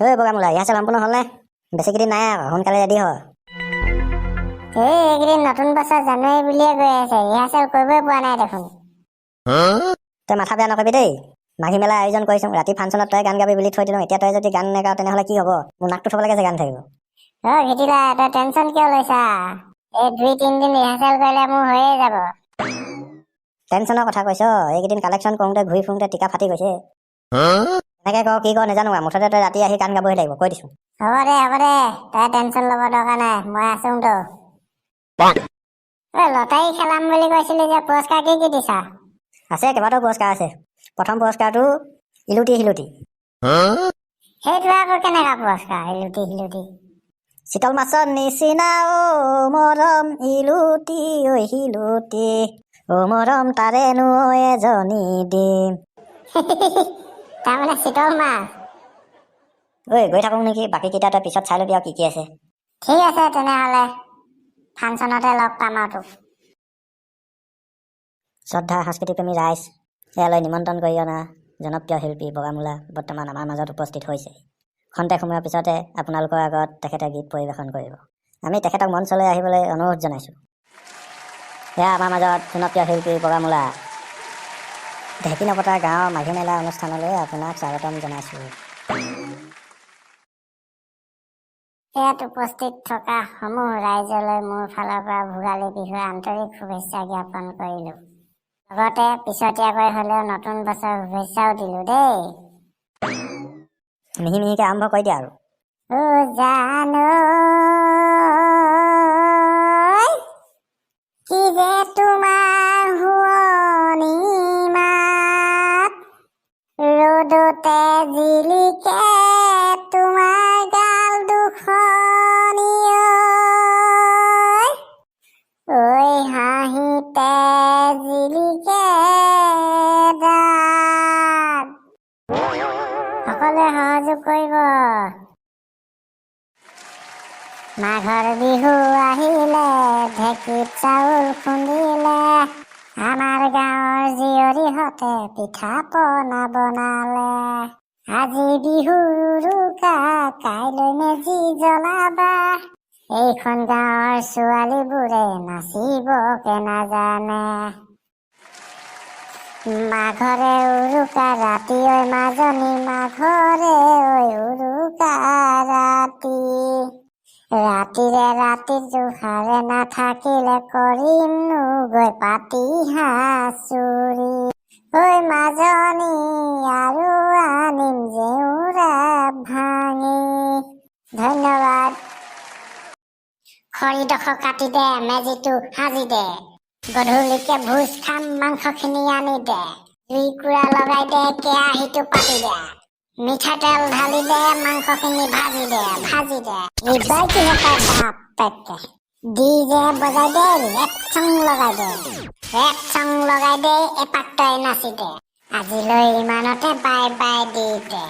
ঐ বগামূলা, ৰিহাৰ্চেল সম্পূৰ্ণ হ'লনে? বেছিকেইদিন নাই আৰু, সোনকালে ৰেডি হ। এই এইকেইদিন নতুন বছৰ জানুৱাৰী বুলিয়ে গৈ আছে, ৰিহাৰ্চেল কৰিবই পৰা নাই দেখোন। তই মাথা বেয়া নকৰিবি দেই। মাঘী মেলা আয়োজন কৰিছোঁ, ৰাতি ফাংচনত তই গান গাবি বুলি থৈ দিলোঁ। এতিয়া তই যদি গান নাগাৱ, তেনেহ'লে কি হ'ব? মোৰ নাকটো থ'ব লাগে যে গান থাকিব। অ ঘিটিলা, তই টেনচন কিয় লৈছা? এই 2-3 দিন ৰিহাৰ্চেল কৰিলে মোৰ হৈয়ে যাব। টেনচনৰ কথা কৈছ? এইকেইদিন কালেকশ্যন কৰোঁতে ঘূৰি ফুৰোঁতে টিকা ফাটি গৈছে। কেনেকৈ কৰ, কি কৰ নাজানো আৰু, মুঠতে তই ৰাতি আহি গান গাবহি লাগিব, কৈ দিছোঁ। হ'ব দে, হ'ব দে, তই টেনচন ল'ব দৰকাৰ নাই, মই আছোং তো। ঐ, লটাৰী খেলাম বুলি কৈছিলি যে, পুৰস্কাৰ কি কি দিছা? আছে, কেইবাটাও পুৰস্কাৰ আছে। প্ৰথম পুৰস্কাৰটো ইলুটি শিলুটি। সেইটো আকৌ কেনেকা পুৰস্কাৰ, ইলুটি শিলুটি? চিতল মাছৰ নিচিনা অ মৰম, ইলুটি ঐ শিলুটি অ মৰম, তাৰেনো এজনী দিম। তাৰমানে চিতল মাছ। ঐ, গৈ থাকোঁ নেকি? বাকীকেইটা তই পিছত চাই ল'বি আৰু কি কি আছে। ঠিক আছে তেনেহ'লে, ফাংচনতে লগ পাম আৰু তোক। শ্ৰদ্ধা সাংস্কৃতিক প্ৰেমী ৰাইজ, ইয়ালৈ নিমন্ত্ৰণ কৰি অনা জনপ্ৰিয় শিল্পী বগামূলা বৰ্তমান আমাৰ মাজত উপস্থিত হৈছে। খন্তেক সময়ৰ পিছতে আপোনালোকৰ আগত তেখেতে গীত পৰিৱেশন কৰিব। আমি তেখেতক মঞ্চলৈ আহিবলৈ অনুৰোধ জনাইছোঁ। এয়া আমাৰ মাজত জনপ্ৰিয় শিল্পী বগামূলা। ঢেঁকী নপতা গাঁৱৰ মাঘী মেলা অনুষ্ঠানলৈ আপোনাক স্বাগতম জনাইছোঁ। ইয়াত উপস্থিত থকা সমূহ ৰাইজলৈ মোৰ ফালৰ পৰা ভোগালী বিহুৰ আন্তৰিক শুভেচ্ছা জ্ঞাপন কৰিলোঁ। লগতে পিছতীয়াকৈ হ'লেও নতুন বছৰৰ শুভেচ্ছাও দিলোঁ দেই। মিহি মিহিকৈ আৰম্ভ কৰি দিয়া আৰু। অ জান কি যে তোমাৰ শুৱনি মাত, ৰ'দতে জিলিকে তোমাৰ গাল দুখনি ঐ, ঐ হাঁহিতে জিলিকে দাঁত। সকলোৱে সহযোগ কৰিব। মাঘৰ বিহু আহিলে, ঢেঁকীত চাউল খুন্দিলে, আমাৰ গাঁৱৰ জীয়ৰীহঁতে পিঠা পনা বনালে। আজি বিহু উৰুকা, কাইলৈ মেজি জ্বলাবা, এইখন গাঁৱৰ ছোৱালীবোৰে নাচিবকে নাজানে। মাঘৰে উৰুকা ৰাতি ঐ মাজনী, মাঘৰে ঐ উৰুকা ৰাতি, ৰাতিৰে ৰাতিটো সাৰে নাথাকিলে কৰিমনো গৈ পাতি হাঁহ চুৰি। ঐ মাজনী, আৰু আনিম জেউৰা ভাঙি। ধন্যবাদ। খৰিডোখৰ কাটি দে, মেজিটো সাজি দে, গধূলিকে ভোজ খাম, মাংসখিনি আনি দে, জুইকুৰা লগাই দে, কেৰাহীটো পাতি দে, মিঠাতেল ঢালি দে, মাংসখিনি ভাজি দে, ভাজি দে। এইবাৰ কিহে পায় বাপেকে। ডিজে বজাই দে, ৰেপ চং লগাই দে, ৰেপ চং লগাই দে, এপাক তই নাচি দে। আজিলৈ ইমানতে, বাই বাই দি দে।